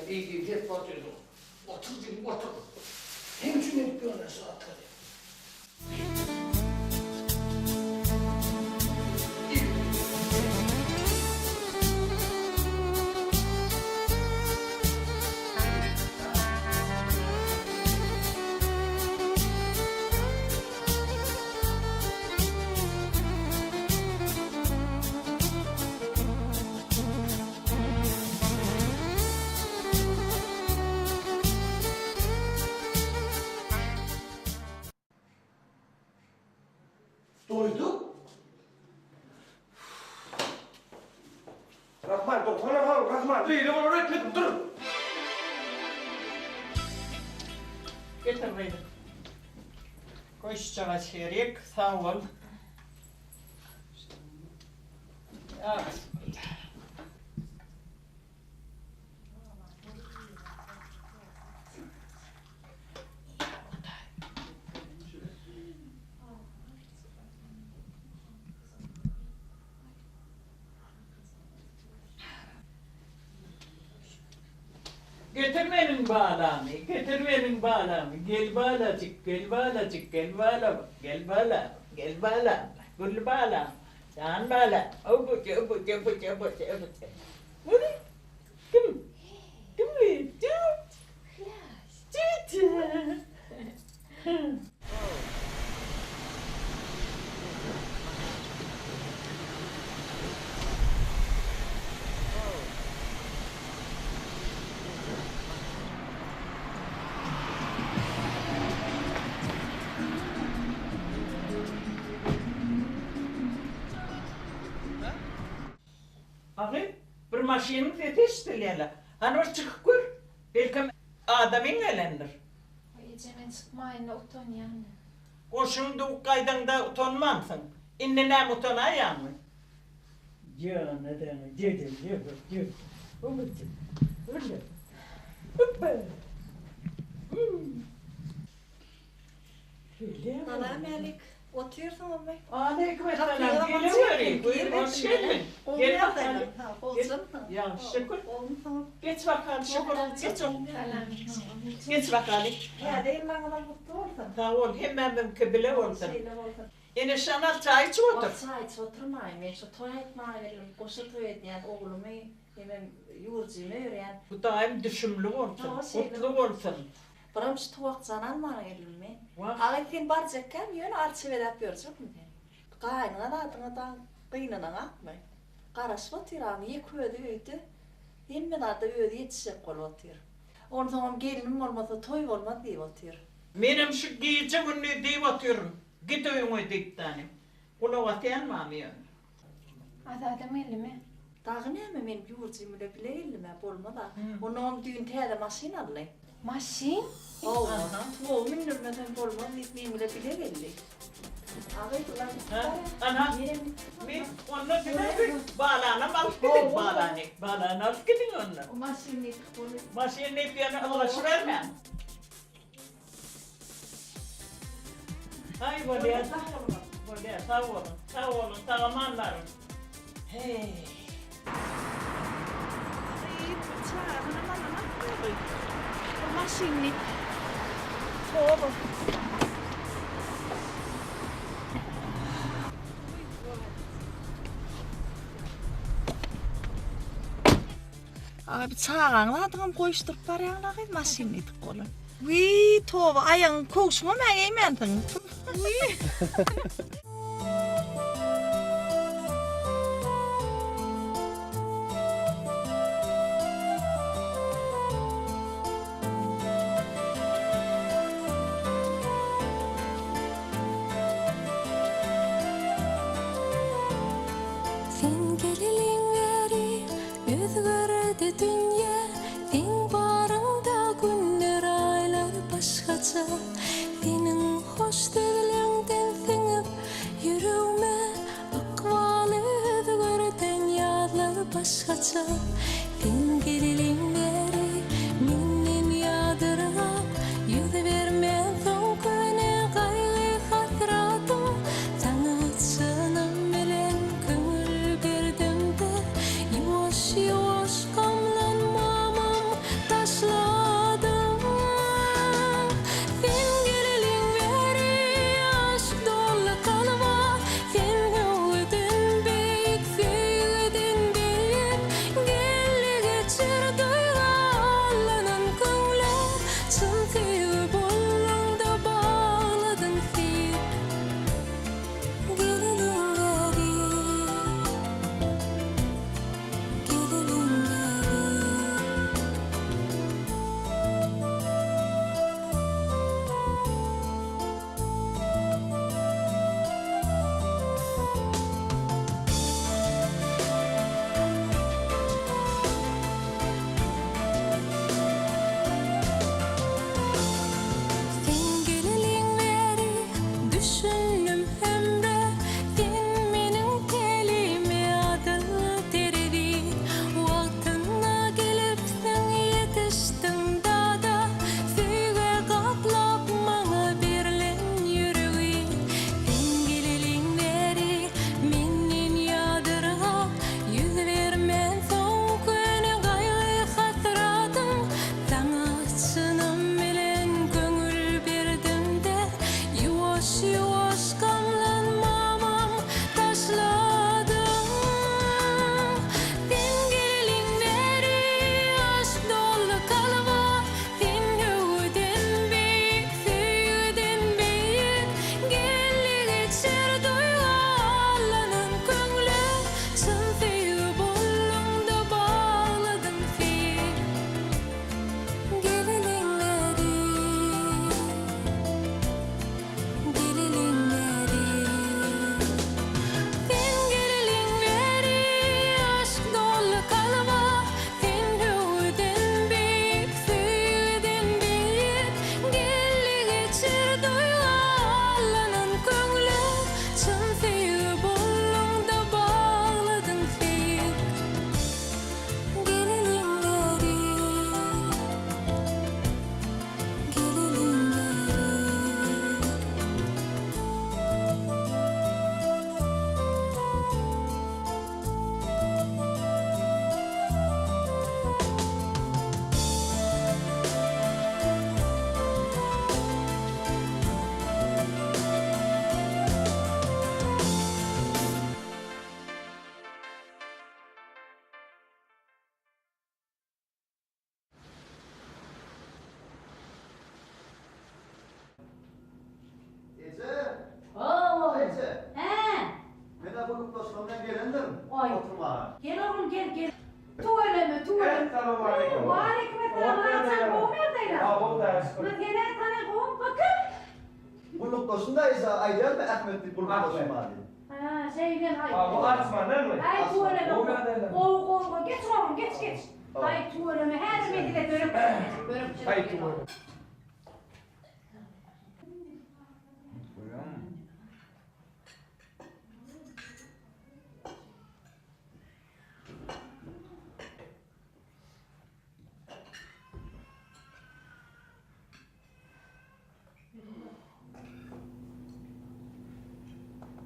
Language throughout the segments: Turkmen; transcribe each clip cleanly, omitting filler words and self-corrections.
Eý diýip hep otyrdyň. Otur diýdim, otur. Seň üçin edip ýörün şu zatlary. Doýduk. Rahman, dursana hal, Rahman, beýle bolar öýtmedim, dur! Getir gyzym. Goşjaga şerik, sag bol. Getir meniň balamy, getir meniň balamy, gel balajyk, gel balajyk, gel balam, gel balam, gel balam, gül balam, jan balam, öbüje, öbüje, öbüje, öbüje, öbüje. Bu ne? Kim? Kim bu? Tüt. Tüt. Agy, bir maşynyň sesi eşidilýär-le. Hany bir çykyp gör. Belkem, adamyň gelendir. Oý eje men çykmaýynda utanýan. Goşuň döwük gaýdaňda utanmansyň. Indi näme utanaýaňmy? Jana däne jedel ýögür ýögür. Öwürjik. Öwürle. Hupba. Salam älik. Otyrsyňyzmy? Aleýkum essalam. Geleweri. Buyur, hoş geldiň. Gel bakaly. Ýagşy şükür. Geç bakaly şükür. Geç Geç bakaly. Täze ýyllaryňyzam gutly bolsun. Sag bol, hemmämiziňki bile bolsun. Şeýle bolsun. Ene Şanal çaý içip otur. Wah çaý içip oturmaýyn. Men şu toý aýtmaga geldim. Goşa toý edýän oglumy hemem ýurjymy öýerýän. Hudaýym düşümli bolsun, gutly bolsun. Biram şu tuwakjany almaga geldim men. Wah. Agay sen barjakkäm ýöne arça bezäp ýörjekmi sen. Gaýnyňa zadyňa daň gynanaňakmy. Garaşyp otyr aň ýeke özi öýde hemme zada özi ýetişjek bolup otyr. Onsoňam gelnim bolmasa toý bolmaz diýip otyr. Menem şu gije gündiz diýip otyryn git öýüňe diýip däni. Gulak asýan barmy ýöne. Azadam geldimi? Dagy näme men ýurjym bile bile geldim-ä bolmaz-a. Onnoňam düýn täze maşyn aldy. Maşyn? Hawa, tuwagy mündürmesem bolmaz diýip meň bile bile geldi. Agy bular gitdi barýa. Ana, men onda size bir balanam alyp gidiň balany. Balany alyp gidiň onda. O maşyn diýip bolup. Maşyn diýip ýöne ylgaşybermäň. Aý bolýa. Bolýa, sag boluň. Sag boluň, sag-aman baryň. Heý. Gyz, bu çagyny alanakmy gyz? Bu maşynny. Toba. Aga bir çagaň zadyňam goýuşdyryp barýaňla gyz maşynny dik bolan. Wiý toba aýagyň köwşüňem hä geýmänsiň. Wiý. Sen geleliň bäri Özgerdi dünýä seň baryňda günler aýlar başgaça Seniň hoş sözleňden siňip ýüregme Ykbaly özgerden ýazlar başgaça Sen geleliň bäri menden ýadyrgap Ýüz bermänsoň köne gaýgy-hasratyň Saňa çynym bilen köňül berdimde, Ýuwaş-ýuwaş gamlanmamam daşlaşdy. Oý. Oturmaga. Gel oglum gel gel. Tüweleme tüweleme. Essalawmaleýkim. Waleýkim essalam Myratjan gowumy ýagdaýlar? Sag bol Hudaýa şükür. Muny senä tanaý gowumy bu kim? Gullukdaşym daýza aýdýarmy Ahmet diýip gullukdaşym bar diýip. Ha şeýle haý. Ha bu Arçmandanmy? Aý tüweleme Gowy ýagdaýlar. gowy gowy gowy geç oglum geç geç. Aý tüweleme häzir men size börek bişirjek börek bişirip Aý tüweleme.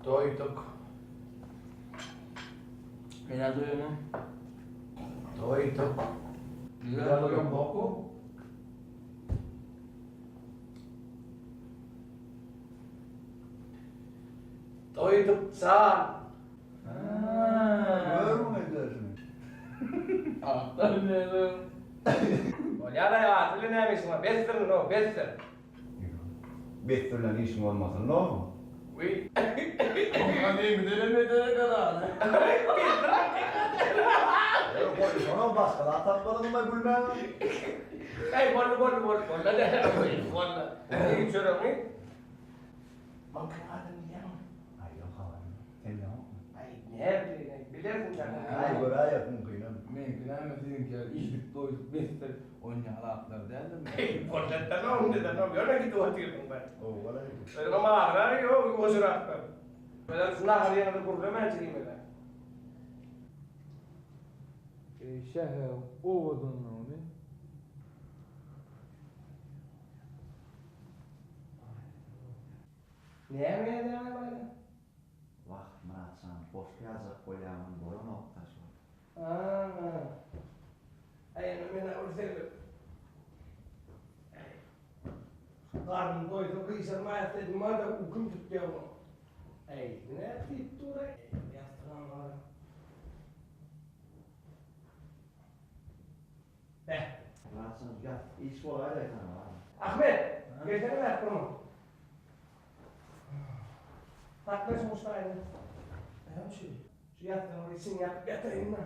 Doýduk. Men-ä doýamok. Doýduk. Nirä doýaňzok-ow? Doýduk jan. Görüň edersiň. Bolýar-a ýa, bilen näme işiň bar? Besdir-ow, besdir. Besdir bilen işiň bolmasyn-ow. Wiý. Oňa nemidenem beter eken-a. Goýsana, başga zat tapmadyňmy gülmäge? Eý, boldy, boldy, boldy, boldy-da, boldy. Iý çöregiňi. Maňka adam diýýäňmi? Aý, ýok, habarym ýok. Sen ýokmy? Aý, näbileýin, bilersiň sen. Aý, göräýersiň, kynam. Meňki näme, siziňki ýaly iýdik, doýduk, besdir. Onýa zatlar däldir. Eý, boldy-da, onda-da, ýöne gidip otyrdyň be. Howwa-laý. Özüňem agyrar, ýok, ýuwaşyrakdan. Özem şu nahary ýene-de gürlemänçe iýmeli. Eý, şäheriň owadanlygyny. Näme edýäň baýram? Wah, Myratjan, goşgy ýazjak bolýamyn, bolanok-da şol. A-a. Äý, indi men-ä bir sebäp. Äý. Garnym doýsa gyşarmaýas dedim bar-da, uykym tutýar muň. Äý, näme diýip dur-aý? Ýassygam bar. Beh. Myratjan, ýat, iş bolaýdaý saňa, bar. Ahmet, gelsene bärik bir minut. Sakla şu muşdaýyny. Näme üçin? Şu ýassygyň içini ýapyp ýataýyn-da.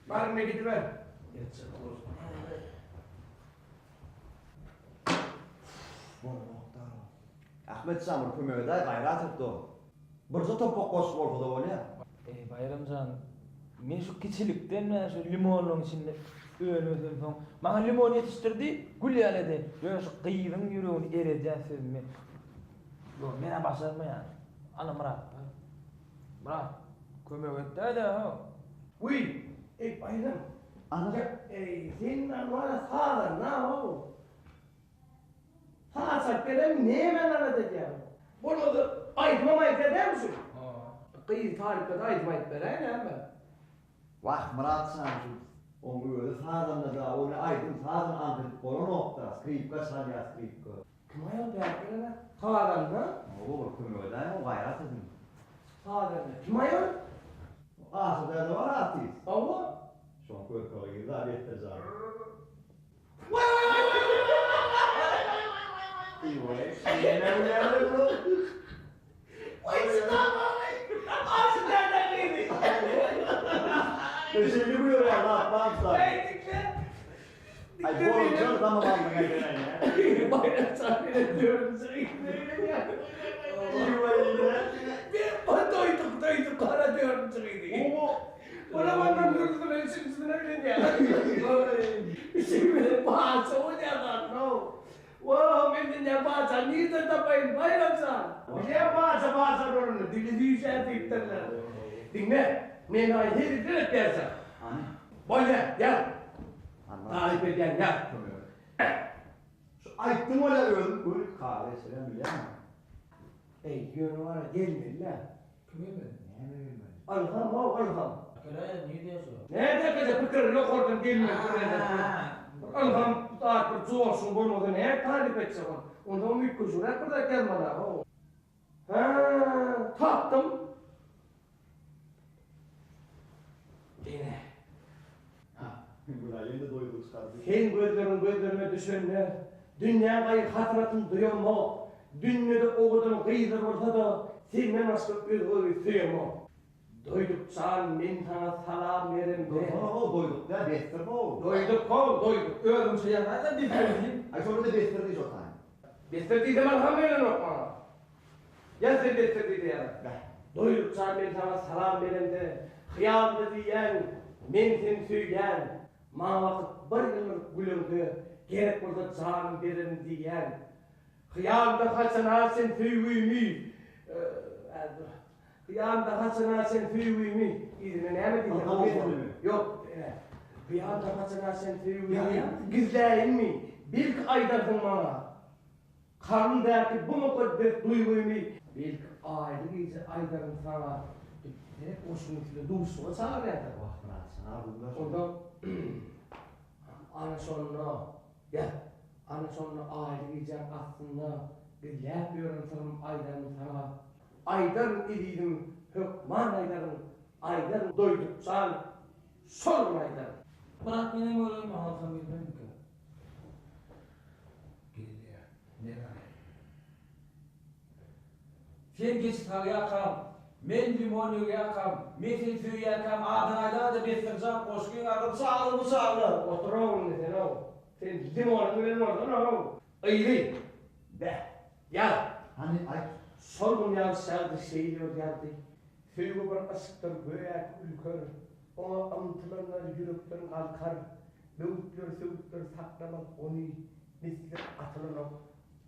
Bar indi gidiber. Ýatjak bolsun. Bolanok-da. Ahmet jan, bir kömek edäý, gaýrat et dost. Birje topak goşgy bolsa-da bolýar. Eý, Baýram jan, men şu kiçilikden bäri şu limonlaryň içinde önüp-ösemsoň, maňa limon ýetişdirdi, gül ýaly edeýin. Ýöne şu gyzyň ýüregini eredýän sözümi, ýok, men-ä başarmaýan. Ana, Myrat bar. Myrat, kömek et-dä-dä, how. Wiý, eý, Baýram, Ana. Eý, sen wara sazanda-how. Saz çalyp berem näme galat edýäň. Bolmasa aýdymam aýdýa dälmi şu. Gyz talyplarda aýdym aýdyp beräý näme. Wah Myratjan şu oň özi sazandada ony aýdym sazyn aňk edip bolanokda skripka çalýa skripka. Kim aýal bärik gelene sazanda. Hawa bir kömek edäýiň gaýrat ediň. Sazanda kim aýal? Aşyr däde bar artist. Hawa. Şoň körpe gyzy a Betdejan. Olamam üçünjisine öýlenýär. Üçi bilen patyşa bolýarlar, no. Wah, men dünýä patyşa nirden tapaýyn, Baýram jan? Bilýän patyşa patyşa roluny, dili süýşär diýipdirler. Diňle, men aý hezilden edip berjek. Hany? Bolýar, ýaz. Taryp edýän ýaz. Şu aýtdyň bolýar özüm göni kagyz geçirýän bilýäňmi? Eý, ýöne wara gelmeli-dä. Kim gelmeli? Näme gelmeli? Ylham-ow, ylham. Geläýen, nirde ýaşaýar? Näde gyzy pikirini okardan gelmeli Ylham zat bir joşgun bolmasa nädip taryp etjek ony. Onsoňam üýtgeşigräk bir zat ýazmaly-a. Hä, tapdym. Ine. Gülaý ýene doýdugy çykardy. Seň gözleriň gözlerime düşende, dünýäň gaýgy-hasratyny duýamok. Dünýede owadan gyzlar bolsa-da, senden başga özge gyzy söýemok. Doýduk jan men saňa salam beremde. Dursana-how doýduk däl besdir-how. Doýduk-how doýduk özüňçe ýazaý-da besdir diýip. Aý şonda-da besdir diý şo taýyn. Besdir diýsem alham gelenok maňa. Ýaz sen besdir diý-de ýazar. Bäh. Doýduk jan men saňa salam beremde hyýalymda diýýän men seni söýýän maňa bakyp bir ýylgyryp güleňde gerek bolsa janymy bererin diýýän hyýalymda haçan-a sen söýgümi Hyýalda haçan-a sen söýgümi Yzyna näme diýsem bolmaz. Ýok, Hyýalda haçan-a sen söýgümi Gizläýinmi, belki aýdarsyň maňa. Kalbymdaky bu mukaddes duýgymy Belki aýly gije aýdaryn saňa. Diýip, gerek goşgynyň üstünde duşuşyga çagyrýarlar. Wah, Myrat, şa gülme. Onsoň, ana şonda, ýa, ana şonda aýly gijäň astynda Gizläp ýören syrym aýdaryn saňa. Aýdaryn ezizim hökman aýdaryn aýdaryn Doýduk jan şol gün aýdaryn. Myrat menem göreýin alsam gelmezmikä. Gelýär. Neraý. Sen geçi salýarkaň, men limon ýygýarkam, men seni söýýärkäm adyňy aýdada Bessirjan goşgyň adyny çagyr bu çaglar. Otur-ow indi sen-ow. Sen limonyň bilen bolsana-ow. Yzy. Beh. Ýaz! Hany, aýt. Şol gün ýagyş ýagdy, şeýle bir ýagdy. Söýgi bir yşkdyr, göýäki ülker. Oňa ymtylanlar ýürekden galkar. Böwütler, söwütler saklamaz ony, Misli atylan ok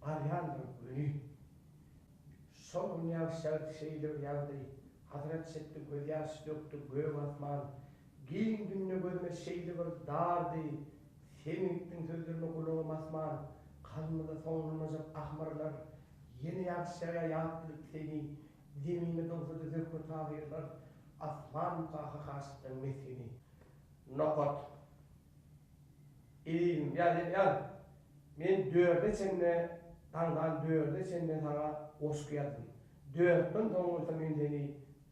barýandyr göni. Şol gün ýagyş ýagdy, şeýle bir ýagdy. Hasrat çekdi, gözýaş dökdi gök asman. Giň dünýe gözüme şeýle bir dardy. Sen gitdiň sözlerime gulagym asman, Kalbymda soňlanmajak ahmyrlar, Ýene ýagyş ýagýar ýat bilip seni, Zeminde dogsa-da Zöhre Tahyrlar, Asman mukahy aşyklaň mesgeni. Nokat. Ezizim, ýaz, ýaz. Men dörde çenli, daňdan dörde çenli saňa goşgy ýazdym. Dörtden soň bolsa men seni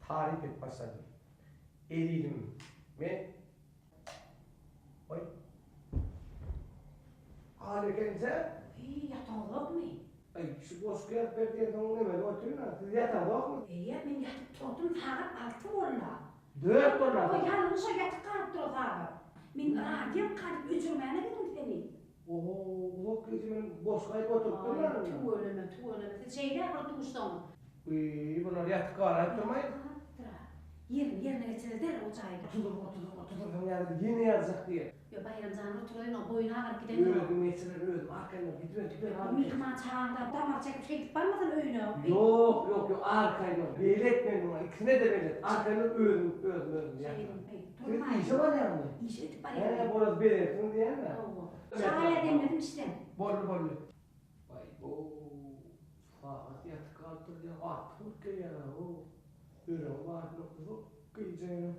taryp edip başladym. Ezizim, men. Oý. Al ekenje. Eý, ýataňyzokmy? Aý, şu goşgy ýazyp ber diýensoň nemede otyryn-a. Siz ýataňzokmy? Eý, men ýatyp turdum, sagat alty boldy. Dört boldy. Oý, ýalňyşa ýatyp galypdyr o sagat. Men radiom galyp öçürmäne geldim seni. Oho, uzak gije men goşgy aýdyp oturypdyryn-a. Aý, tüweleme, tüweleme. Siz şeýle bir duşsaňyz. Wiý, bular ýatyp galaýyp durmaý. Galypdyr-a. Ýerini ýerine geçireli derrew o jaýda. Otudyr, otudyr, otudyrsaň ýa-da ýene ýazjak diýer. Ýo, Baýram jan oturaýyn, o boýny agyryp gidendir o. Özüm geçirer, özüm arkaýyn ol, gidiber, gidiber Bu myhman çagaňda damar çekip şeýdip barmasyn öýüne. Ýok, ýok, ýok, arkaýyn ol. Belet men muňa, ikisine-de belet. Arkaýyn ol, özüm, özüm, özüm ýatyryn. Şeýdip, Siz işe barýaňmy? Işe gidip barýan. Hä, bolar, belersiň diýýän-dä. Hawa. Çaý-a demledim içseň. Boldy, boldy. Baý-bow, sagat ýatyp galypdyr diýýän, artyk bolup gelýär-ä-ow. Ýüregi baryny uzak gije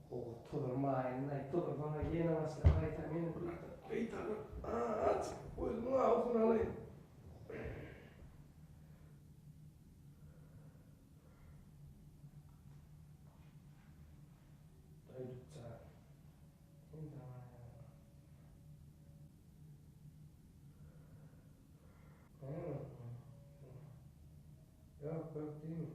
Oturdurmaýyn-aý, turdursaň-a ýene başlar, gaýta meni bulardan gaýtaryp, azajyk gözümiň awusyny alaýyn. Doýduk jan, men saňa Ýok, ýok diýme.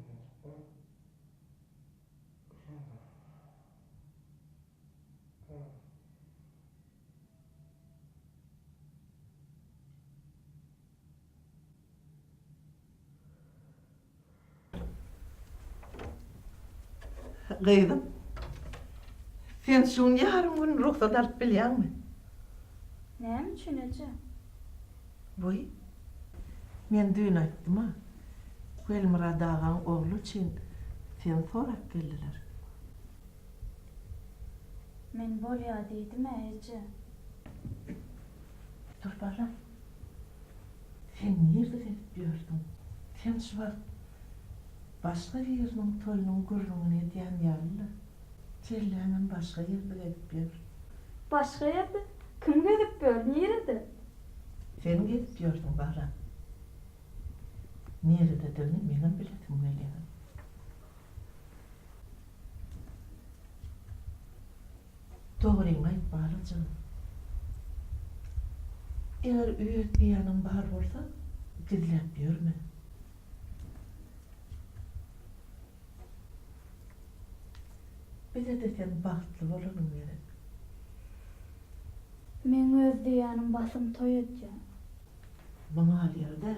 Gyzym, sen şu gün ýarym gün rugsat alyp bilýäňmi? Näme üçin, eje? Wiý, men düýn aýtdym-a, Welmyrat agaň ogly üçin seni sorap geldiler. Men bolýa diýdim-ä, eje. Dur, balam. Sen nirde gezip ýörsüň? Sen şu wagt başga biriniň toýunyň gürrüňini edýän ýaly-la. Kelläňem başga ýerde gezip ýör. Başga ýerde? Kim gezip ýör? Nirede? Sen gezip ýörsüň, balam. Nirededigini meňem bilesim gelýär. Dogryňy aýt, balajygym. Eger öz diýýäniň bar bolsa, gizläp ýörme. Bize-de seň bagtly bolanyň gerek. Meň öz diýýänim basym toý edýän. Muňa al ýerde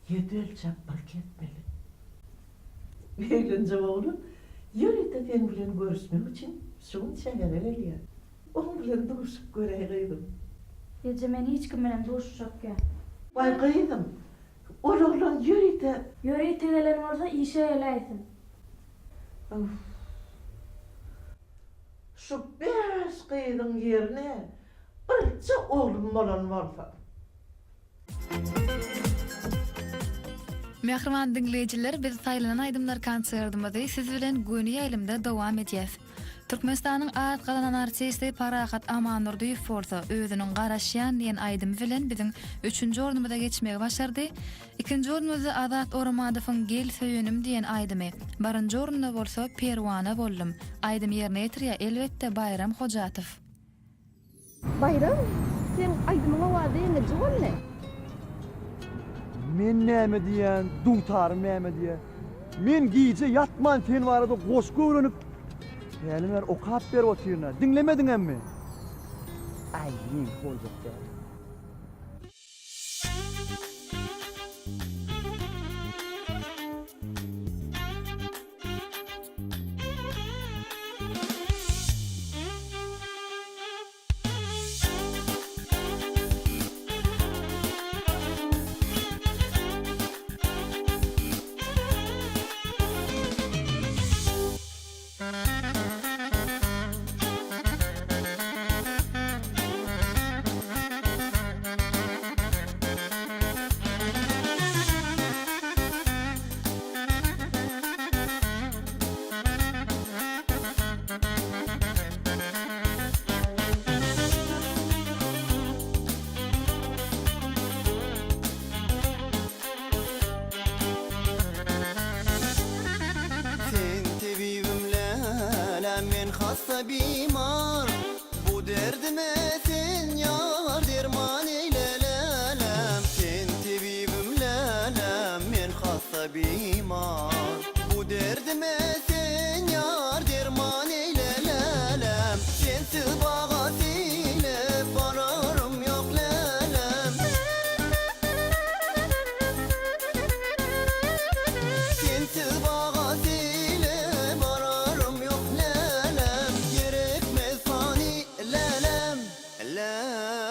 ýedi ölçäp bir kesmeli. Öýlenjek oglan ýörite seň bilen görüşmek üçin şu gün şähere gelýär. Oň bilen duşup göräý gyzym. Eje men hiç kim bilen duşuşak ýa. Waý gyzym, ol oglan ýörite. Ýörite gelen bolsa işe geläýsin. Uff. Şu bäş gyzyň ýerine birje oglum bolan bolsa. Mähriban diňleýjiler biz saýlanan aýdymlar konsertimizi siz bilen göni ýaýlymda dowam edýäs. Türkmenistanyň at gazanan artisti Parahat Amandurdyýew bolsa özüniň Garaşýan diýen aýdymy bilen biziň üçünji ornumyza geçmegi başardy. Ikinji ornumyzda Azat Oramadowyň Gel söýenim diýen aýdymy, birinji orunda bolsa Perwana boldum aýdymy ýerine ýetirýär elbetde Baýram Hojatow. Baýram, seň aýdymyň owazy ýeňiji boldy. Men näme diýýän, dutarym näme diýýär. Men gije ýatman sen barada goşgy öwrenip, häli bäri okap berip otyryn-a. Diňlemediňemmi? Aý, meňki boljak däl. Sen tebibim läläm men hassa bimar Bu derdime sen ýar derman eýle läläm Sen tebibim läläm men hassa bimar Bu derdime sen ýar derman eýle läläm Sensiz baga seýle bararym ýok läläm Sensiz baga seýle bararym ýok läläm Gerekmez pany läläm läläm.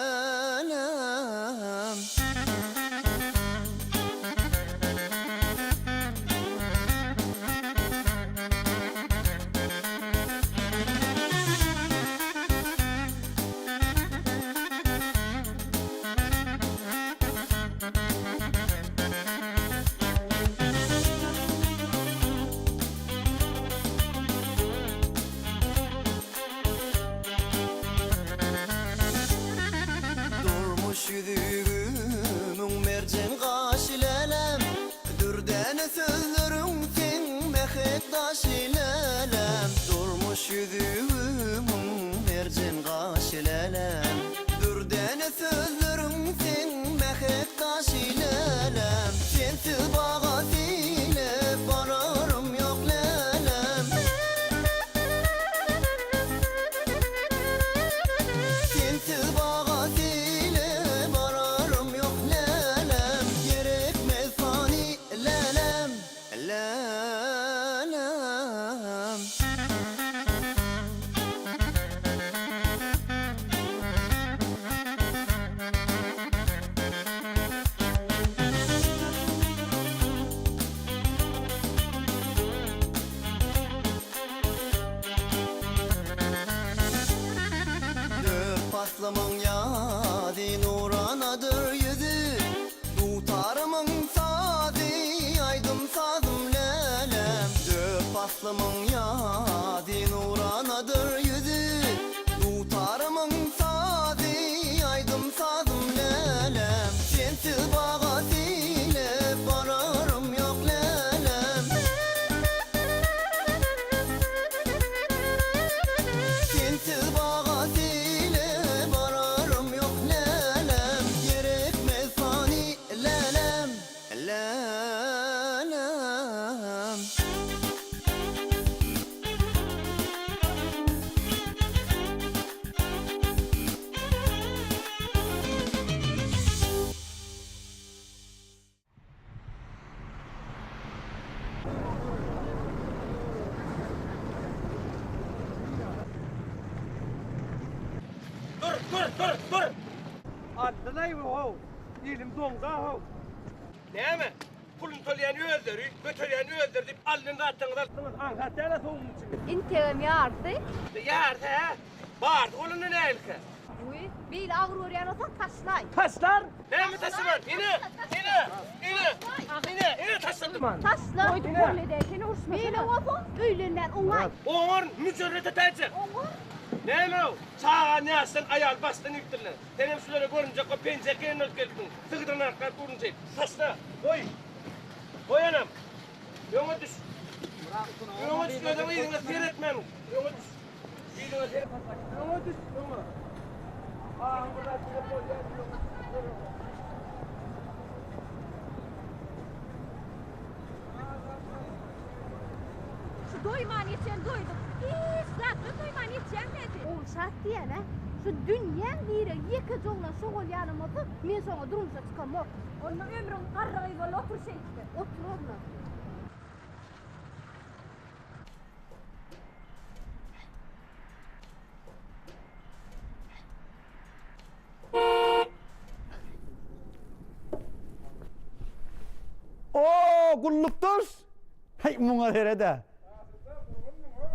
Durmuş ýüzügimiň merjen gaşy läläm, Dürdäne sözleriň seň mähek daşy läläm. Durmuş ýüzügimiň merjen gaşy läläm, Dürdäne sözleriň seň mähek daşy läläm. Sensiz baga seýle bararym ýok läläm. Sensiz baga seýle bararym ýok läläm. Gerekmez pany läläm, läläm. Dört paslymyň ýazy nuranadyr ýüzi, Dutarymyň sazy, aýdym-sazym läläm. Dört paslymyň ýazy nuranadyr ýüzi, Dutarymyň sazy, aýdym-sazym läläm. Sensiz baga seýle bararym ýok läläm. Sensiz baga seýle bararym ýok läläm. Gerekmez pany läläm, läläm. Dur, dur! Aldylaý how, elim doňda how. Näme? Puluny töleýän özleri, göterýän özleri diýip alnan zatlaryňyzy alypsyňyz. Aňsat däl-ä sowugyň içinde. Integem ýarysy. Ýarysy, hä? Bardy bolanda nähilikä? Wiý, beýle agyr görýän bolsaň taşlaý. Taşlar! Näme taşlaman? Ine! Ine! Ine! Ine! Ine taşladym! Taşla! Goýdup bolmady seni uruşmasana. Beýle bolsa öýlenmän oňaý. Oňaryn, müjerret etäýjek. Oňar. Näme-ow? Çaga näsden, aýal başdan iýipdirler. Senem şulara görünjek bolup penjek geýen bolup gelipsiň. Sygdyrnaklap durun şeýdip. Taşla! Goý! Goý anam! Öňe düş! Öňe düş, özüň yzyňa seretmän! Öňe düş! Yzyňa seret! Öňe düş, öňe! Ahyň bir zat diýjek bolýar, öňe düş! Şu doýman ýetýän doýduk. Hiç zatdan doýman ýetýäňmi? Ogulşat diýýän-ä. Şu dünýäň diregi ýekeje oglan şo bolýanam bolsa, men şoňa durmuşa çykamok. Onda ömrüň garry gyz bol otur şeýtse. Oturaryn-a. O, gullukdaş! Heý, muňa sered-ä.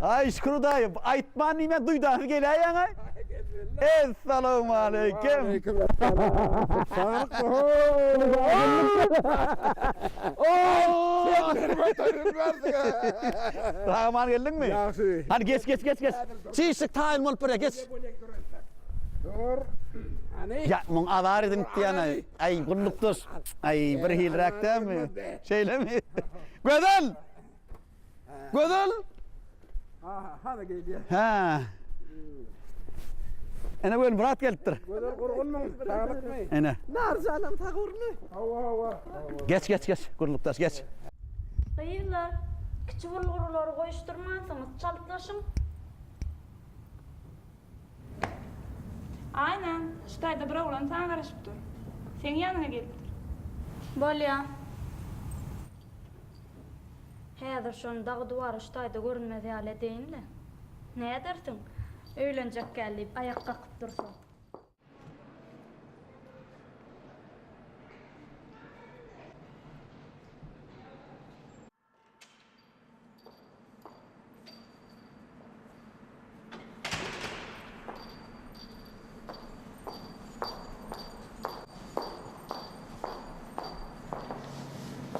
Aý, şükür Hudaýa, aýtman diýmän duýdansyz geläýýäň-aý. Essalawmaleýkim. Sag-aman geldiňmi? Ýagşy. Hany geç, geç, geç, geç. Çişlik taýyn bolup barýar, geç. Dur. Hany? Ýa, muň azar edinip diýýän-aý. Aý, gullukdaş. Aý, bir hiliräk dälmi? Şeýlemi? Gözel! Gözel! Ha, hany gelýär. Hä. Ene Welmyrat gelipdir. Gözel gurgunmyň? Saglykmy? Ene. Narjanam sag urny. Hawa, hawa. Geç, geç, geç. Gullukdaş, geç. Gyzlar, kiçi bulgurlary goýuşdyrmansyňyz, çaltlaşyň. Aýna, şu taýda bir oglan saňa garaşyp dur. Seň ýanyňa gelipdir. Bolýa. Häzir şony dagy-duwara şu taýda görünmez ýaly edeýin-le. Nädersiň, öýlenjekgä diýip aýak kakyp dursa.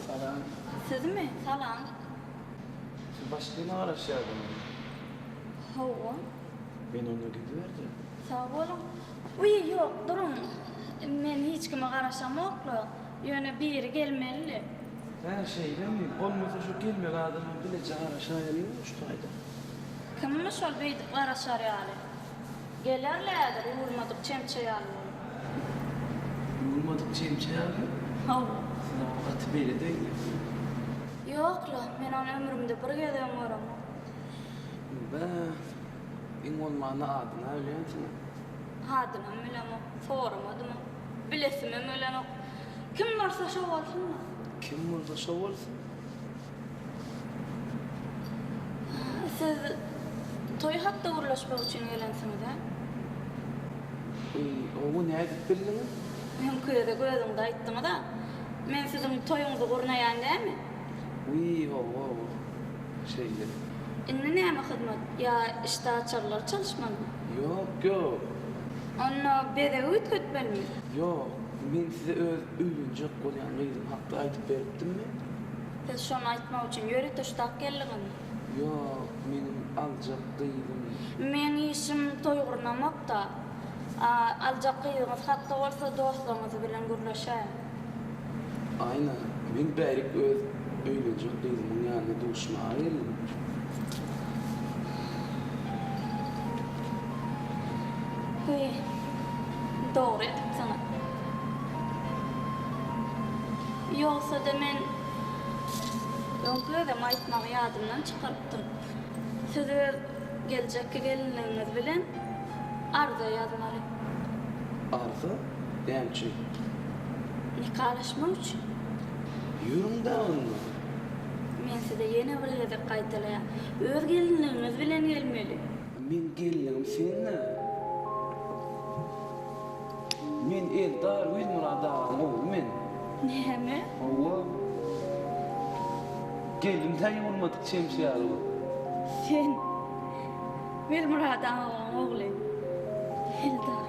Salam. Sizmi? Salam. Siz başlygyna garaşýardyňyzmy? Hawa. Men onda gidiberdim. Sag boluň. Wiý, ýok, duruň. Men hiç kime garaşamok-la. Ýöne biri gelmelidi. Hä, şeýlemi? Bolmasa şu gelmeli adamam bileje garaşaýalyň-da şu taýda. Kimmiş ol beýdip garaşar ýaly? Geler-le häzir ýuwulmadyk çemçe ýaly bolup. Ýuwulmadyk çemçe ýaly? Hawa. Siz oňa gaty beýle degdiňiz. Ýok-la, men ony ömrümde bir gezegem göremok. Bä, iň bolmanda adyny-a bilýänsiňiz. Adynam bilemok, soramadymam. Bilesimem gelenok. Kim bolsa şo bolsun-da. Kim bolsa şo bolsun. Siz toý hakda gürleşmek üçin gelensiňiz-ä? Eý, gowy, nädip bildiňiz? Öňki gezek özüňiz aýtdyňyz-a. Men siziň toýuňyzy gurnaýan dämi? Wiý, hawa, hawa. Şeýle. Indi näme hyzmat? Ýa işdäaçarlary çalyşmalymy? Ýok, ýok. Onda bezegi üýtgetmelimi? Ýok, men size öz öýlenjek bolýan gyzym hakda aýdyp beripdimmi? Siz şony aýtmak üçin ýörite şutak geldiňizmi? Ýok, meniň aljak gyzym. Meň işim toý gurnamak-da. A aljak gyzyňyz hakda bolsa dostlaryňyz bilen gürleşäýiň. Aýna, men bärik öz öýlenjek gyzymyň ýanyna duşmaga geldim. Wiý, dogry edipsiňiz. Ýogsa-da men öňki gezem aýtmagy ýadymdan çykarypdyryn. Siz öz geljekki gelinligiňiz bilen arza ýazmaly. Arza? Näme üçin? Nikalaşmak üçin. Ýörüň-dä onda. Men size ýene bir gezek gaýtalaýan. Öz gelinligiňiz bilen gelmeli. Meň gelinligim sen-dä. Men Eldar Welmyrat agaň ogly men. Näme? Hawa. Geldim-dä ýuwulmadyk çemçe ýaly bolup. Sen Welmyrat agaň ogly Eldar.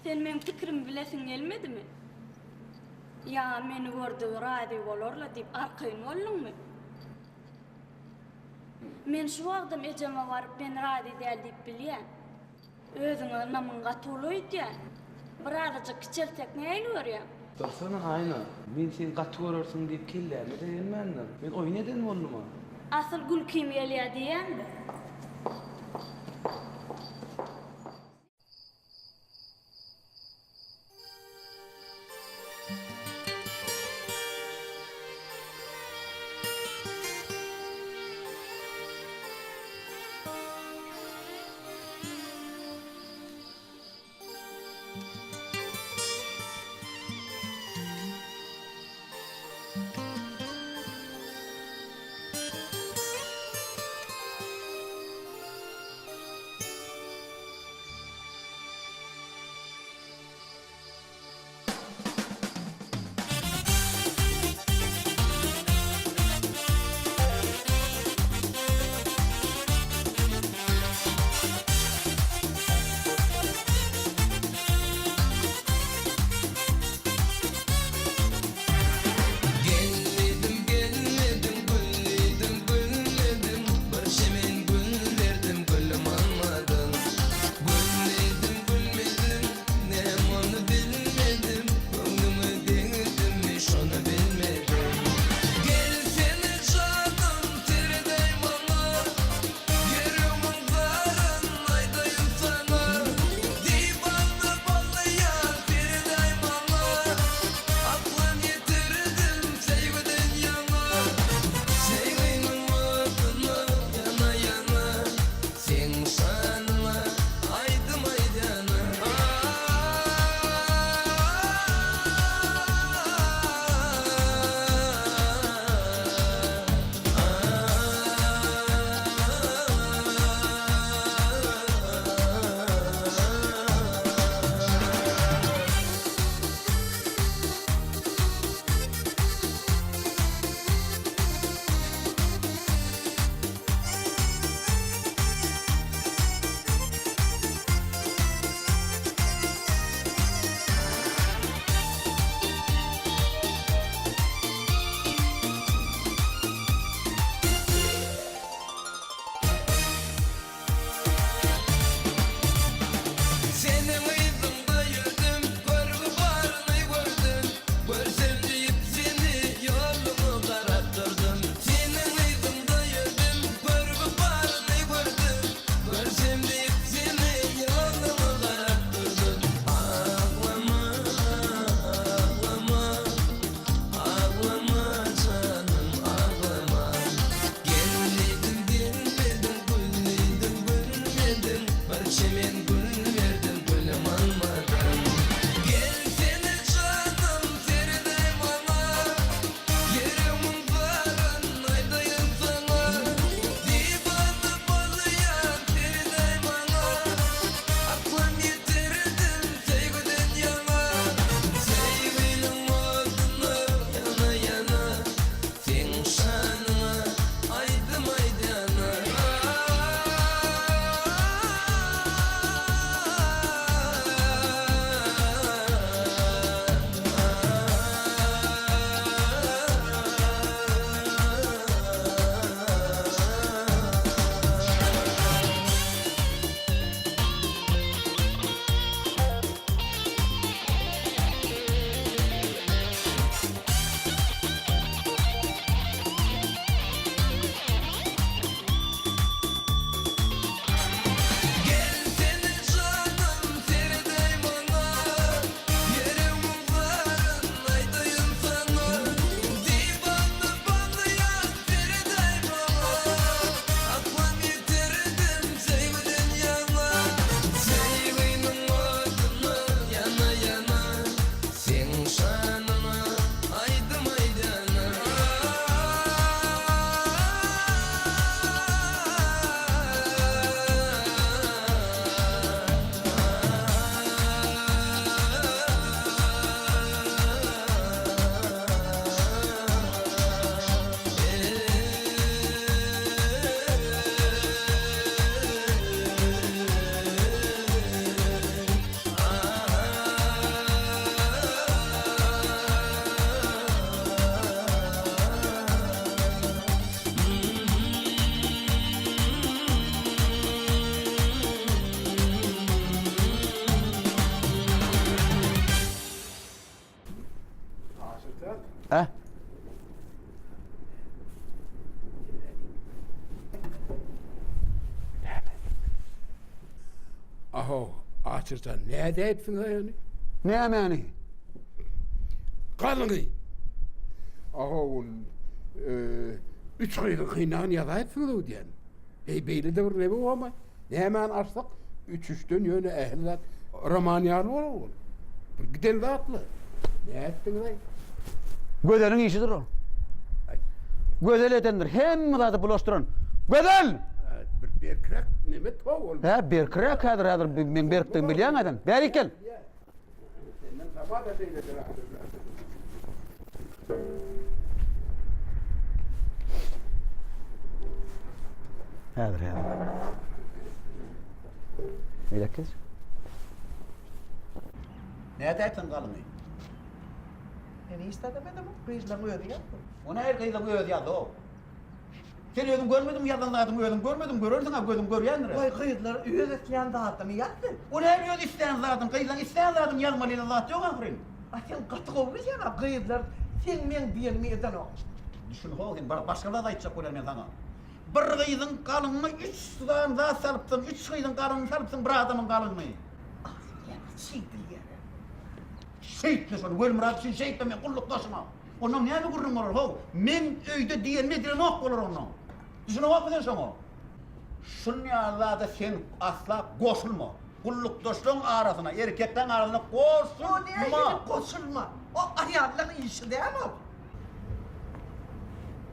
Sen meň pikirimi bilesiň gelmedimi? Ýa meni gördügi razy bolar-la diýip arkaýyn bolduňmy? Men şu wagtam ejeme baryp men razy däl diýip bilýän. Özüňe ynamyň gaty uly öýdýän. Birazajyk kiçeltsek nähili görýäň? Dursana Aýna, men seni gaty görersiň diýip kelläme-de gelmändir. Men oýun eden boldum-a. Asyl gülkim gelýär diýýäň-de. Hä? Ahow, Aşyrjan, nädäýipsiň-aý ony? Nämäni? Galyňy. Ahow, ol üç gyzyň kynagyny ýazaýypsyňyz-ow diýýän. Eý, beýle-de bir neme bormy? Nämäni açsak, üç-üçden ýöne ähli zat roman ýaly bolar ol. Bir giden zatlar. Nätdiňiz-aý? Gözeliň işidir ol. Gözel edendir. Hemme zady bulaşdyran. Gözel! Bir berkräk neme tow ol. Hä, berkräk häzir, häzir meň berkdigimi bilýäň-ä sen. Bärik gel. Senden tama-da şeýledir ahyryn. Häzir, häzir. Beýläk geç. Nädäýipsiň galyňy? Men hiç zat emedim, gyzlaň özi ýazdy. O nähili gyzlaň özi ýazdy-ow? Sen özüň görmediňmi ýazan zadyňy özüň görmediň, görersiň-ä gözüň görýändir. Goý gyzlar öz islän zadyny ýazsyn. O nähili öz islän zadyny, gyzlaň islän zadyny ýazmaly diýen zat ýok ahyryn. A sen gaty gowy bilýäň-ä gyzlar seň meň diýenimi edenok. Düşün how sen başga zat aýtjak bolýan men saňa. Bir gyzyň galyňyna üç sany zat salypsyň, üç gyzyň galyňyny salypsyň bir adamyň galyňyny. Agzyň ýaňy çigdilýär-ä. Şeýtme şony Welmyrat üçin şeýtme men gullukdaşyma. Onnoň näme gürrüň bolar how? Meň öýde diýenimi edilenok bolar onnoň. Düşüneňokmy sen şoňa? Şun ýaly zada sen asla goşulma. Gullukdaşlaň arasyna, erkekleň arasyna goşulma! O nähili goşulma? O aýallaň işi däl ol.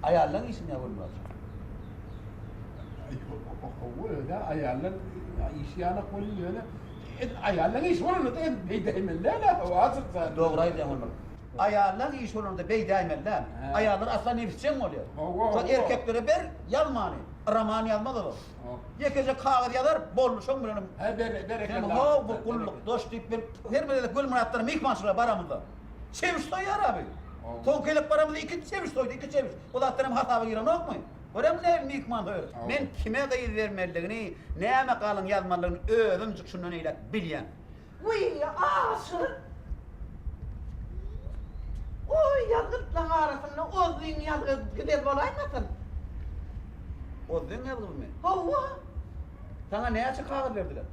Aýallaň işi näme Gülmyrat jan? Hawa öz-ä aýallaň işi ýalak welin ýöne aýallaň işi bolanda-da edip beýdäýmeli däl-ä hawa Aşyrjan. Dogry aýdýaň Gülmyrat. Aýallaň işi bolanda beýdäýmeli däl. Aýallar asla nebisjeň bolýar. Şol erkeklere ber ýazmany. Roman ýazmaz olar. Ýekeje kagyz ýazar, boldy şoň bilenem. Sen how bu gullukdaş diýip men her bir gezek Gülmyratlara myhmançylyga baramyzda. Çebiş soýýar abi. Soňky gezek baramyzda ikinji çebiş soýdy, iki çebiş. O zatlar hem hasaba girenokmy? Göremmi nähili myhman soýar. Men kime gyz bermelidigini, näme galyň ýazmalydygyny özümjik şundan eýläk bilýän. Wiý, Aşyr! Oý, ýazgytlaň arasynda Ozlyň ýazgy giden bolaýmasyn? Ozlyň ýazgymy? Hawa. Saňa näçe kagyz berdiler?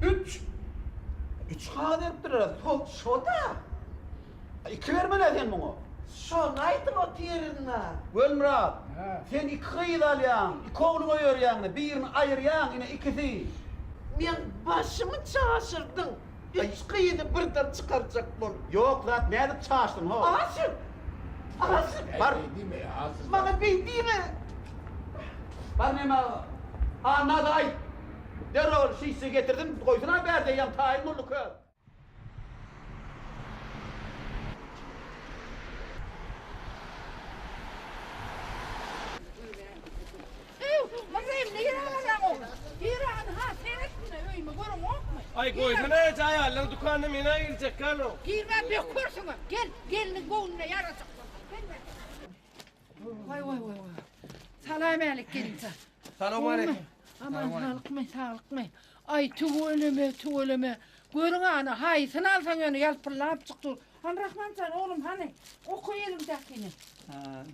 Üç. Üç kagyz beripdirler. Şo, şo-da. Iki bermeli-ä sen muňa. Şony aýdyp otyryn-a. Welmyrat, sen iki gyz alýaň, iki ogly goýberýäň-de, birini aýyrýaň, ine ikisi. Meň başymy çaşyrdyň, üç gyzy birden çykarjak bolup. Ýok zat, nädip çaşdyň, ho? Aşyr! Aşyr! Bar. Maňa beý diýme! Bar neme, Anna-da aýt. Derrew ol şişe getirsin, goýsun-a bärde, ýaňy taýyn boldy köz. Aý goýsana eje aýallaň dükanyna men-ä girjek galo. Girmän bökersiňem. Gel, gelniň göwnüne ýarajak bolsaň. Gelme. Waý waý waý waý. Salam älik gelinjan. Salam aleýkum. Aman saglykmy, saglykmy? Aý tüweleme, tüweleme. Görüň ana, haýsyny alsaň ýöne ýalpyldap çykdy. Hany Rahman jan, oglum hany? Oka eliňdäkini.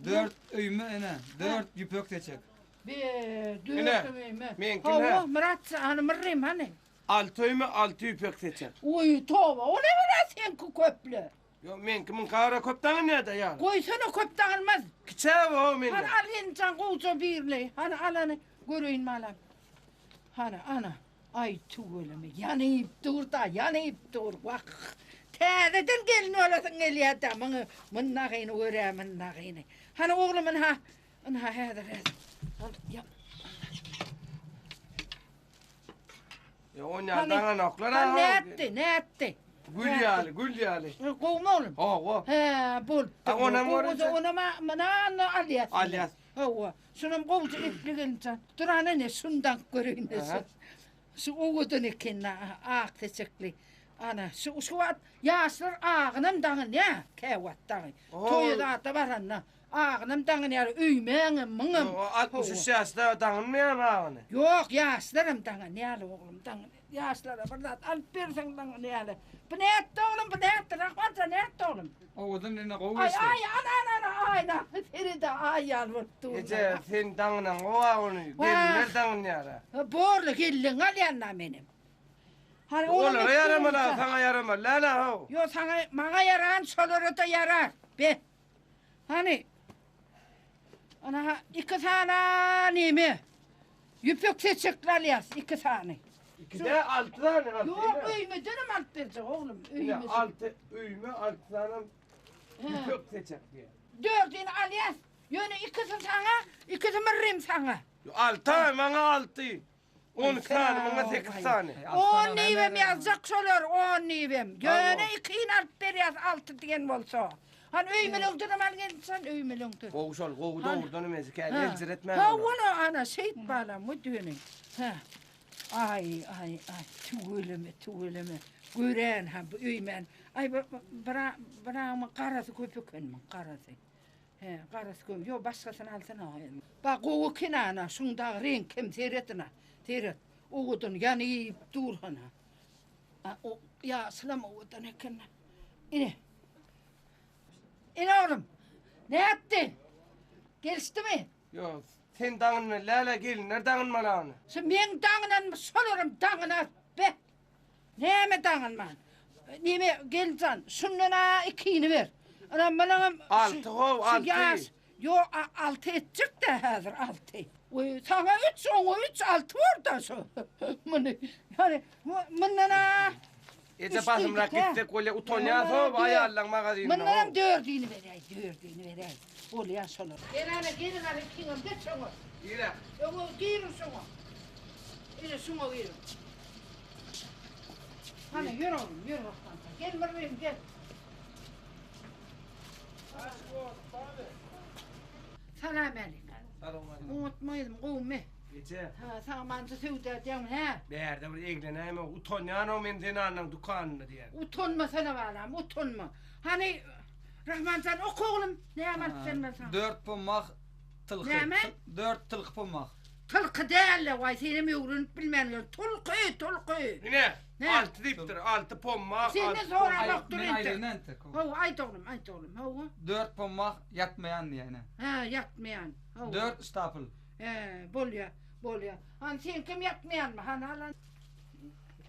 Dört öýme ene, dört ýüpek seçek. Be, dört öýme. Meňki nä? Hawa, Myrat hany Myrrym hany? Alty öýme, alty ýüpek seçek. Oý, toba, o näme seňki köple? Ýok, meňki müňkä gara köp daňynýa-da ýaly. Goýsana köp daňylmaz. Kiçä bu mende. Hany al gelin jan gowja birini. Hany al hany göreýin balam. Hany ana. Aý tüweleme ýanyp dur-da ýanyp dur. Wah. Täzeden gelin bolasyň gelýä-dä muňa mundagyny görä mundagyny. Hany oglum ynha. Ynha häzir häzir. Al ýap. Ýa onýan daňanoklar ha. Nätdi, nätdi? Gül ýaly, gül ýaly. Gowmy oglum? Hawa. Hä, bolupdyr. Ha, onam görünse. Onam mana alýas. Alýas. Hawa. Şunam gowja epli gelinjan. Dur ana ine şunu daňyp göreýin şu. Şu owadan eken ak seçekli. Ana şu şu wagt ýaşlar agynam daňynýa käwagt dagy. Toýa zada baranda. Agynam daňynýar, öýmäňem, muňam. Ýok, 63 ýaşda daňynmaýan agyny. Ýok, ýaşlaram daňynýar, oglum, daňynýar. Ýaşlara bir zat alyp berseň maňa näle. Bu nätdi oglum, bu nätdi? Rahman jan nätdi oglum? Owadan ene gowy Aý, geçdi. aý, ana, ana, ana, aýna. Serede aý ýaly bolup dur. Eje, sen daňynaň gowa ony. Gelinler daňynýar-a. Borly gelin alýan-da menem. Hany olam Olara etdi ýaramaly, bolsa. saňa ýaramaly däl-a how. Ýo, saňa, maňa ýaran şolara-da ýarar. Be. Hany. Ana, iki sany neme? Ýüpek seçekli alýas, iki sany. Iki däl, alty sany, alty. Ýok, öýmedenem alyp berjek oglum, Ine, öýme. alty, öýme alty sanam ýüpek seçek diýýär. Dördüni alýas, ýöne ikisi saňa, ikisi Myrrym saňa. Alty, maňa alty. 12 sany, muňa sekiz sany. On diýibem ýazjak şolar, on diýibem. Ýöne ikini alyp berýäs, alty diýen bolsa. Hany öýmeleňdenem al gelin, öýmeleňden. Gowy şol, gowy dogrudanam ejik, hä, eljiretmän. Ha, ony ana şeýt balam, bu düýeni. Hä. Aý, aý, aý, tüweleme, tüweleme. Görän ha bu öýmän. Aý, bir bir garasy köp eken muň, garasy. Hä, garasy köp. Ýok, başgasyny alsana. Ba, gowy eken ana, şuň dagy reňkem seret ana. Seret. Owadan ýanyp dur hana. A, o ýaşylam owadan eken. Ine. Ine oglum. Nätdi? Gelişdimi? Ýok, sen daňynma, läle gelinler daňynmaly ony. Şu meň daňynanmy, şolaram daňynar. Be. Näme daňynman? Neme, gelinjan, şundan-a ikini ber. Ana, munuňam Alty how, alty. Ýaş, ýok, alty etjek-dä häzir, alty. Oý, saňa üç, oňa üç, alty bor-da şu. Muny, ýani, mundan-a Eje basymrak gitsek bolýa, utanýas how, aýallaň magazynynda. Mundanam dördüni beräý, dördüni beräý. Bolýa şolar. Gel ana, geliň ana, ikiňem geç öňe. Nirä? Öňe giriň şoňa. Ine, şuňa giriň. Hany, ýör oglum, ýör Rahman. Gel Myrrym, gel. Salam älik. Salowmaleýkim. Oňatmaýdym, gowumy? Eje. Ha, sagmança söwda edýäňmi, hä? Bärde bir eglenäýme, utanýan-ow men zenanlaň dükanynda diýýän. Utanmasana balam, utanma. Hany, Rahman jan, oka oglum, näme alyp bermeli saňa? Dört pomah tylky. Näme? Dört tylky pomah. Tylky däl-le, waý, senem öwrenip bilmän ýör. Tulky, tulky. Ine, alty diýipdir, alty pommah, alty Senden soramak dur Men entek. aýdaýyn entek. Hawa, aýt oglum, aýt oglum, hawa. Dört pommah ýatmaýan diýýär ine. Hä, ýatmaýan, hawa. Dört ştapl. Hä, bolýa, bolýa. Hany seňkem ýatmaýanmy, hany alan.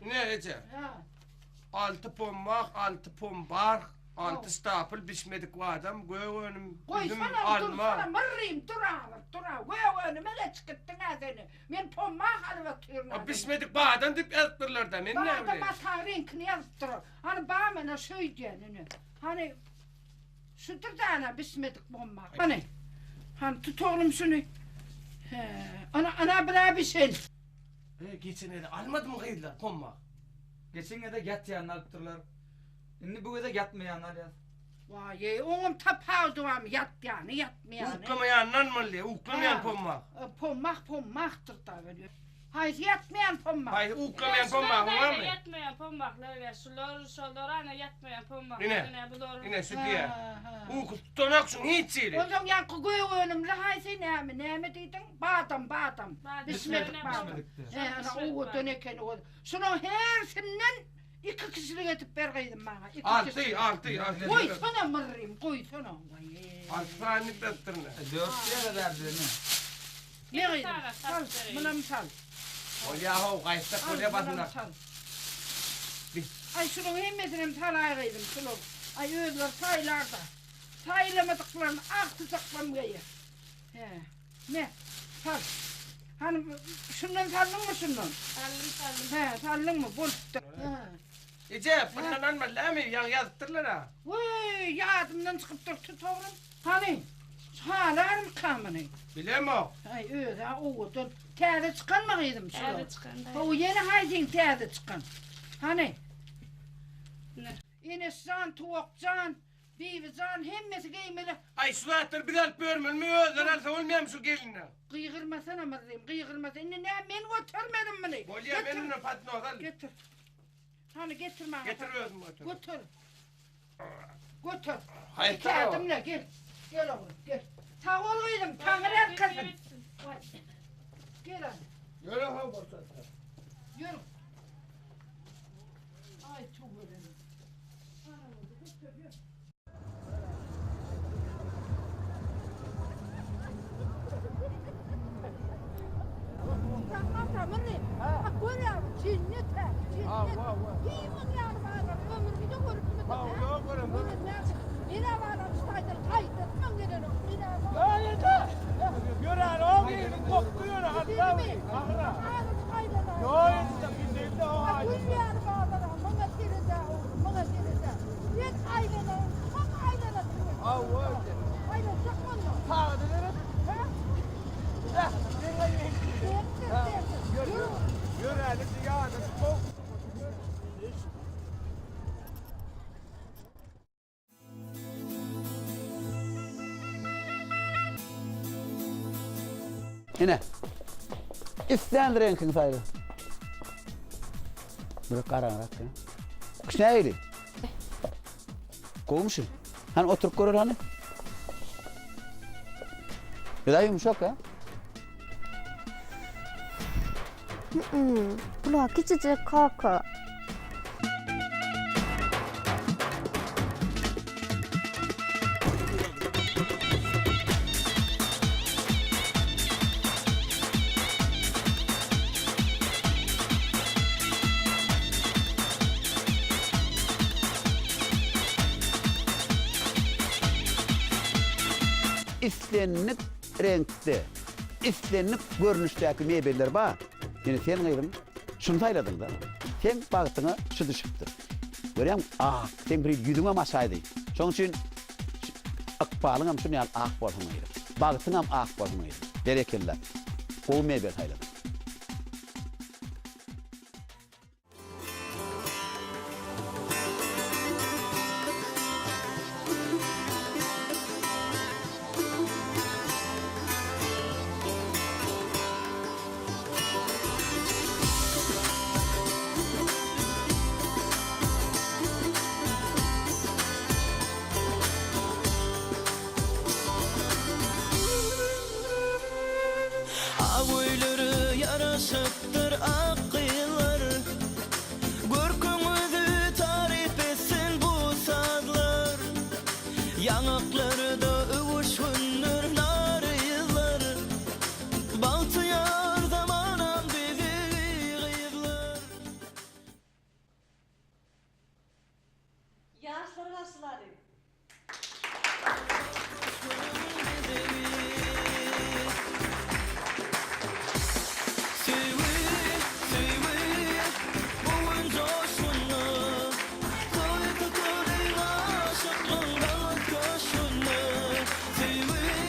Ine, eje. Hä. Alty pommah, alty pombarh, alty ştapl bişmedik badam, gök önüm, üzüm, Goýsana, alma. dursana, myrrym, dur agyr, dur a, gök önüme geçip gitdiň-ä seni. Men pommah alyp otyryn. A bişmedik badam diýip ýazypdyrlar-da, men näme bileýin. Badam mataň reňkini ýazypdyr. Hany bar menä şöýdýän ine. Hany şudur-da ana bişmedik pommah. Hany, hany tut oglum şuny. Hä, ana, ana bir-ä bişen. E, geçen gezek almadymy gyzlar pommah? Geçen gezek ýatýanyny alypdyrlar. Indi bu gezek ýatmaýanyny alýas. Waý-eý, oňam tapawudy barmy, ýatýany, ýatmaýany? Uklamaýandan bolýa, uklamaýan pommah. Pommah pommahdyr-da weli. Haýsy ýatmaýan pommah? Haýsy uklamaýan pommah, oňamy? Ýatmaýan pommahlar ýa şular, şolar ana ýatmaýan pommahlar, Ine, ine bular. ine şu diýýär. Uky tutanok şuň hiç hili. Onsoň ýaňky gök önümli haýsy näme, näme diýdiň? Badam, badam. Bişmedik badam. Hä, ana owadan ekeni o. Şulaň hersinden Iki kişilik edip ber gyzym maňa. Iki Alty, kişilik. alty, alty. Goýsana myrrym, goýsana. Waý. Alty sany beripdirin. Dört diýýär bärde ine. Ne gyzym? Sal, munam sal. Bolýa how, gaýtsak bolýa basymrak. Aý şunuň hemmesinem salaý gyzym, şular. Aý özleri saýlar-da. Saýlamadyklaryny agtyjaklam geýer. Hä. Me, sal. Hany, şundan saldyňmy, şundan? Saldym, saldym. Hä, saldyňmy? Bolupdyr. Hä. Eje, bundan almaly dälmi? Ýaňy ýazypdyrlar-a. Weý, ýadymdan çykypdyr, tut oglum. Hany, halarmyka muny? Bilemok. Aý, öz-ä owadan. Täze çykanmy gyzym şular? Täze çykan daýza. Hawa, ýene haýsyň täze çykan? Hany? Ine. Eneş jan, Tuwak jan, Bibi jan hemmesi geýmeli. Aý şu zatlary biz alyp ýörmelimi özleri alsa bolmaýamy şu gelinler. Gygyrmasana Myrrym gygyrmasa indi näme men götermedim muny. Bolýa men mundan podnos al. Getir. Hany getir maňa. Getir özüm göter. Göter. Göter. Haýsy Ädimle gel. Gel oglum gel. Sag bol gyzym taňry ýalkasyn. Gel hany. Ýöre how bolsa. Ýör. Aý tüweleme. Ana boldy, göter ýör. Men aýlanaýyn, tam aýlanasym geldi. Hawa, aýlanjak bolma. Sagady nere? Hä? Heh, sen aýlan. Ýör, ýör. Ýör, äli ýana çyk. Ine. Islän reňkiňi saýla. Bir garaňrak. Şu nähili? Gowumy şu? Hany oturyp göreli hany. Juda ýumşak ha. Bular kiçijik kaka. Islendik reňkde, islendik görnüşdäki mebeller bar. Ýöne sen gyzym şuny saýladyň-da. Seň bagtyňa şu düşüpdir. Görýäňmi, ak. Seň bir ýüzüňem açaýdy. Şonuň üçin ykbalyňam şuny ýaly ak bolsun gyzym. Bagtyňam ak bolsun gyzym. Berekella. Gowy mebel saýladyň. Ak öýlere ýaraşypdyr ak gyzlar, Görküňizi taryp etsin bu sazlar. Ýaňaklarda öwüşgindir nar yzlar, Bagtyýar zamanam bezegi gyzlar. Ýaşlary garşylalyň. Söýgi, söýgi, bu gün joşgunda, Toý tutalyň aşyklyň bagt köşgünde. Söýgi.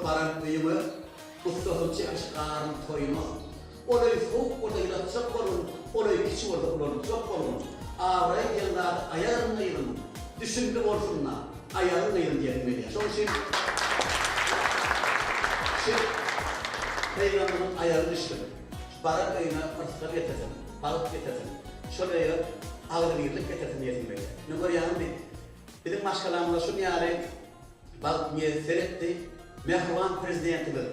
baran öýüňe, Gussasyny çekiş garyn toýuňa. Ol öý sowuk bolsa ýylatjak bolgun, Ol öý kiçi bolsa ulaltjak bolgun. Abraý diýen zady aýaryn gyzym, Düşümli bolsun-da, aýagyň gyzym diýesim gelýär. Şonuň üçin şu pygambyryň aýagy düşsün, şu baran öýüne yrsgal getirsin, bagt getirsin, şol öýe agzybirlik getirsin diýesim gelýär. Ine görýäňizmi, biziň maşgalamyza şuny ýaly bagt miýesser etdi. Mähriban Prezidentimiz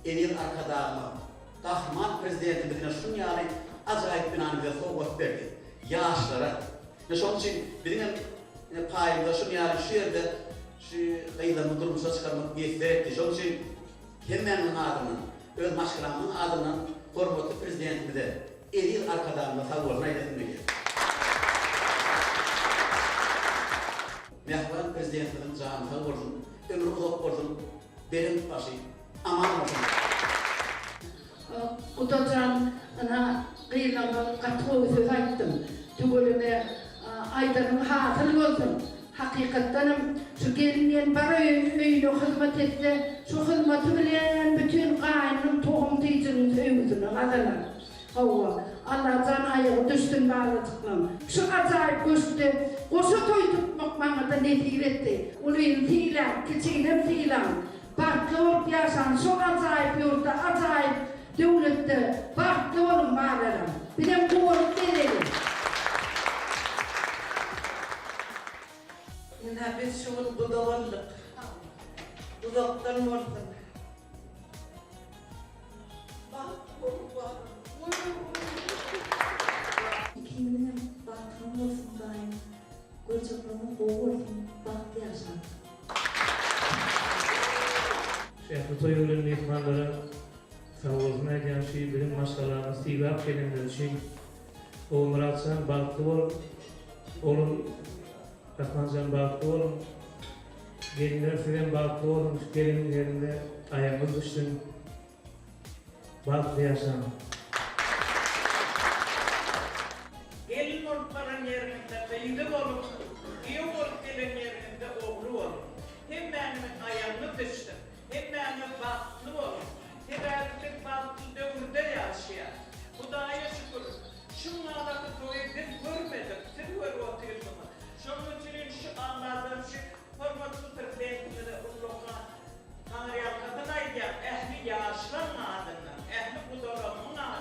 Eziz Arkadagymyz, Gahryman Prezidentimiz ine şuny ýaly ajaýyp binany bize sowgat berdi. Ýaşlara. Ine şonuň üçin biziň hem ine paýymyza şuny ýaly şu ýerde şu gyzlarymyzy durmuşa çykarmak miýesser etdi. Şonuň üçin hemmämiziň adyndan, öz maşgalamyzyň adyndan hormatly Prezidentimize, Eziz Arkadagymyza sagbolsun aýdasym gelýär. Mähriban Prezidentimiziň jany sag bolsun, ömri uzak bolsun, belent başy aman bolsun! Gudajan ynha gyzlaňa gaty gowy söz aýtdyň. Tüweleme aýdanyň hasyl bolsun. Hakykatdanam şu gelin diýen bar öýüne hyzmat etse şu hyzmaty bilen bütin gaýnynyň tohum tijiginiň söýgüsini gazanar. Hawa, Allajan aýagy düşsün balajyklaň. Şu ajaýyp köşkde goşa toý tutmak maňada nesip etdi. Ulyny sylaň, kiçiginem sylaň. Bagtly bolup ýaşaň şu ajaýyp ýurtda, ajaýyp döwletde bagtly boluň balalarym. Bizem guwanyp gezeliň. Ynha biz şu gün guda bolduk. Uzakdan bolsun. Bagtly boluň balam. Ikiňiziňem bagtyňyz bolsun Hudaýym görjekleriňiz gowy bolsun bagtly ýaşaň. Şähli toýa gelen myhmanlara sagbolsun aýdýan şu biziň maşgalamyzy sylap gelenleri üçin Ogulmyratjan bagtly bol oglum Rahmanjan bagtly boluň gelinler sizem bagtly boluň şu gelin ýerinde aýagyňyz düşsün. Bagtly ýaşaň. Gelin bolup baran ýeriňizde gyzy boluň, giýew bolup gelen ýeriňizde ogly boluň. Hemmäňiziň aýagyňyz düşsün. Hemmäňiz bagtly boluň. Sebäbi biz bagtly döwürde ýaşaýas. Hudaýa şükür, şuňňalaky toýy biz görmedik, siz görüp otyrsyňyz. Şonuň üçin şu Alladan şu hormatly Prezidentimize ullakan Taňryýalkasyn aýdýan ähli ýaşlaň adyndan, ähli gudalarymyň adyndan.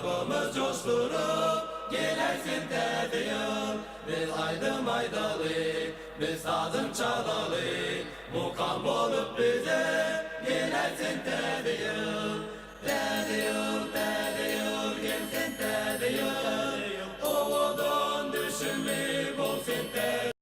Kalbymyz joşduryp, gelersin täze ýyl. Biz aýdym aýdaly, biz sazyn çalaly, Mukam bolup bize.